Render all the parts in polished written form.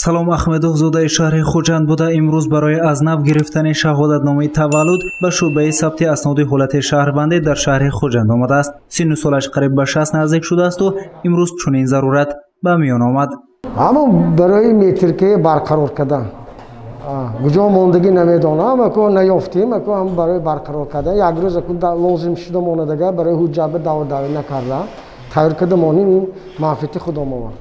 Салом Аҳмедов зодаи шаҳри Хуҷанд буда, имрӯз барои аз нав гирифтани шаҳодатномаи таваллуд ба шӯъбаи сабти асноди ҳолати шаҳрвандӣ дар шаҳри Хуҷанд омадааст. Синну солаш қариб ба 60 наздик шудаасту имрӯз чунин зарурат ба миён омад. Ҳамон барои метрикаи барқарор кардан. Куҷо мондагӣ намедонам, ако наёфтем, ако ҳам барои барқарор кардан як рӯз ако лозим шуда монадага барои ҳуҷҷат ба давр-давр накардан, тайёр карда монем, ин манфиати худом овард.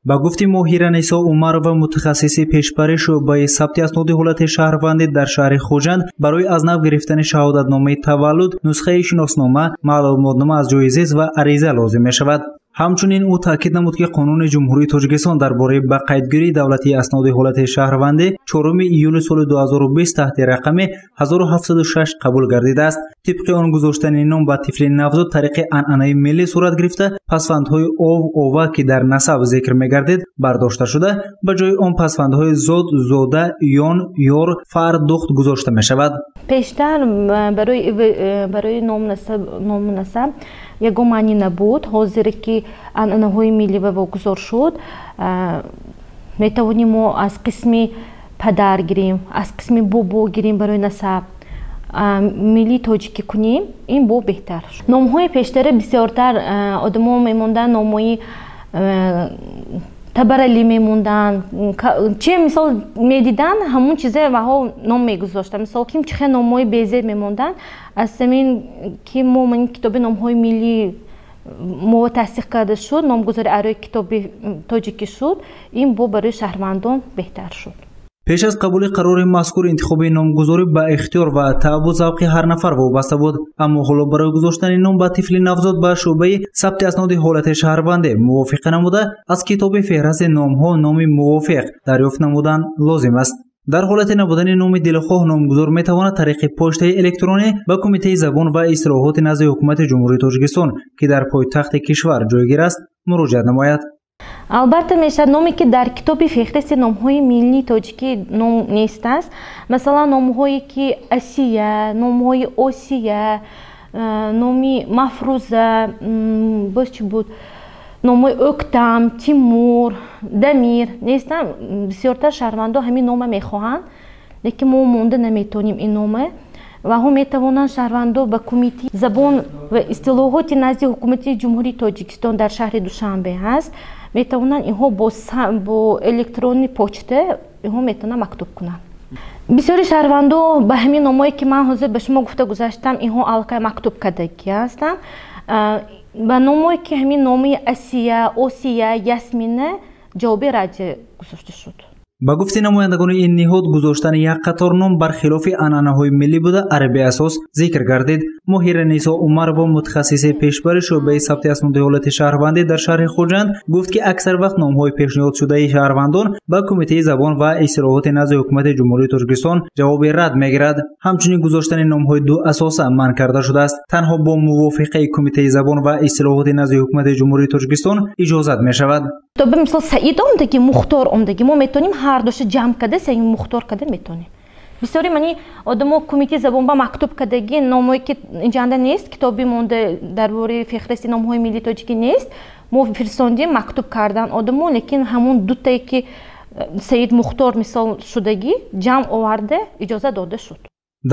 Ба гуфти Моҳира Нисо Умарова, мутахассиси пешбари шӯъбаи сабти асноди ҳолати шаҳрвандӣ дар шаҳри Хуҷанд, барои аз нав гирифтани шаҳодатномаи таваллуд нусхаи шиноснома, маълумотнома аз ҷои зист ва ариза лозим мешавад. Ҳамчунин ӯ таъкид намуд, ки Қонуни Ҷумҳурии Тоҷикистон дар бораи ба қайдгирии давлатии асноди ҳолати шаҳрвандӣ 4 июли соли 2020 таҳти рақами 1706 қабул гардидааст. Тибқи он гузоштани ном ба тифли навзод тариқи анъанаи миллӣ сурат гирифта, пасвандҳои ов, ова, ки дар насаб зикр мегардид, бардошта шуда, ба ҷои он пасвандҳои зод, зода, ён, ёр, фар, духт гузошта мешавад. Пештар барои ному насаб ягон маънӣ набуд. Ҳозире ки анъанаҳои миллӣ ба вогузор шуд, метавонем мо аз қисми падар гирем, аз қисми бобо гирем, барои насаб миллии тоҷикӣ кунем, ин бо беҳтар. Номҳои пештара бисёртар одамо мемонданд, номҳои табаралӣ мемонданд, че мисол медиданд, ҳамун чизе ваҳо ном мегузоштанд. Мисол, ким чихе номҳои безеб мемонданд. Аз ҳамин ки мо ин китоби номҳои миллӣ мо тасдиқ карда шуд, номгузори арои китоби тоҷикӣ шуд, ин бо барои шаҳрвандон беҳтар шуд. Пеш аз қабули қарори мазкур интихоби номгузорӣ ба ихтиёр ва таъбу завқи ҳар нафар вобаста буд. Аммо ҳоло барои гузоштани ном ба тифли навзод ба шӯъбаи сабти асноди ҳолати шаҳрвандӣ мувофиқа намуда, аз китоби феҳристи номҳо номи мувофиқ дарёфт намудан лозим аст. Дар ҳолати набудани номи дилхоҳ номгузор метавонад тариқи почтаи электронӣ ба Кумитаи забон ва истилоҳоти назди Ҳукумати Ҷумҳурии Тоҷикистон, ки дар пойтахти кишвар ҷойгир аст, муроҷиат намояд. Албатта мешавад. Номе ки дар китоби феҳристи номҳои миллии тоҷикӣ ном нест аст, масалан, номҳое ки Асия, номҳои Осия, номи Мафруза, боз чӣ буд, номҳои Ӯктам, Тимур, Дамир нестам. Бисёртар шаҳрвандо ҳамин нома мехоҳанд, лекин мо монда наметавонем ин нома. Ваҳо метавонанд шаҳрвандо ба Кумитаи забон ва истилоҳоти назди Ҳукумати Ҷумҳурии Тоҷикистон дар шаҳри Душанбе ҳаст, метавонанд инҳо бо электронни почта инҳо метавонанд мактуб кунанд. Бисёри шаҳрвандо ба ҳамин номое ки ман ҳозир ба шумо гуфта гузаштам, инҳо аллакай мактуб кардагӣ ҳастанд. Ба номое ки ҳамин номи Асия, Осия, Ясмина ҷавоби радия гузошта шуд. Ба гуфти намояндагони ин ниҳод, гузоштани як қатор ном бар хилофи анъанаҳои миллӣ буда, араби асос зикр гардид. Моҳира Нисо Умарова, мутахассиси пешбари шӯъбаи сабти асноди ҳолати шаҳрвандӣ дар шаҳри Хуҷанд, гуфт, ки аксар вақт номҳои пешниҳодшудаи шаҳрвандон ба Кумитаи забон ва истилоҳоти назди Ҳукумати Ҷумҳурии Тоҷикистон ҷавоби рад мегирад. Ҳамчунин гузоштани номҳои ду асоса манъ карда шудааст. Танҳо бо мувофиқаи Кумитаи забон ва истилоҳоти назди Ҳукумати Ҷумҳурии Тоҷикистон иҷозат мешавад. Мисол, Саид омдагӣ, Мухтор омдагӣ, мо метавонем ҳар душа ҷамъ карда Саид Мухтор карда метавонем. Бисёри мани одамо Кумитаи забон ба мактуб кардагӣ номое ки инҷанда нест, китоби монда дар бораи феҳристи номҳои миллии тоҷикӣ нест, мо фирсондем, мактуб кардан одамо, лекин ҳамун дутае ки Саид Мухтор мисол шудагӣ ҷамъ оварда иҷоза дода шуд.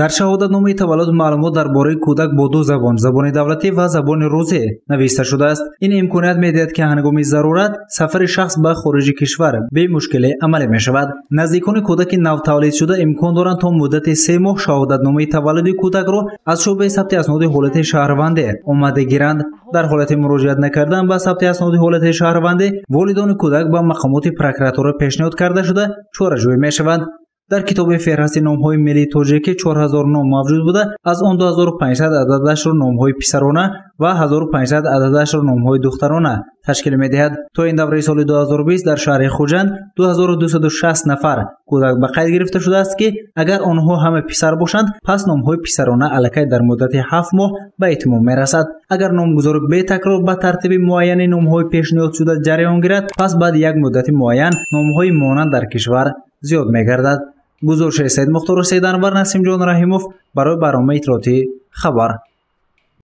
Дар шаҳодатномаи таваллуд маълумот дар бораи кӯдак бо ду забон, забони давлатӣ ва забони русӣ навишта шудааст. Ин имконият медиҳад, ки ҳангоми зарурат сафари шахс ба хориҷи кишвар бемушкилӣ амалӣ мешавад. Наздикони кӯдаки навтавлидшуда имкон доранд то муддати 3 моҳ шаҳодатномаи таваллуди кӯдакро аз шӯъбаи сабти асноди ҳолати шаҳрвандӣ омада гиранд. Дар ҳолати муроҷиат накардан ба сабти асноди ҳолати шаҳрвандӣ, волидони кӯдак ба мақомоти прокуратура пешниҳод карда шуда, чораҷӯӣ мешаванд. Дар китоби феҳристи номҳои миллии тоҷикӣ 4000 ном мавҷуд буда, аз он 2500 ададашро номҳои писарона ва 1500 ададашро номҳои духтарона ташкил медиҳад. То ин давраи соли 2020 дар шаҳри Хуҷанд 2260 нафар кӯдак ба қайд гирифта шудааст, ки агар онҳо ҳама писар бошанд, пас номҳои писарона аллакай дар муддати 7 моҳ ба итмом мерасад. Агар номгузорӣ бетакрор ба тартиби муайяни номҳои пешниҳодшуда ҷараён гирад, пас баъди як муддати муайян номҳои монанд дар кишвар зиёд мегардад. Гузориши Саид Мухтору, Саид Анвар, Насимҷон Раҳимов барои барномаи иттилоотии «Хабар».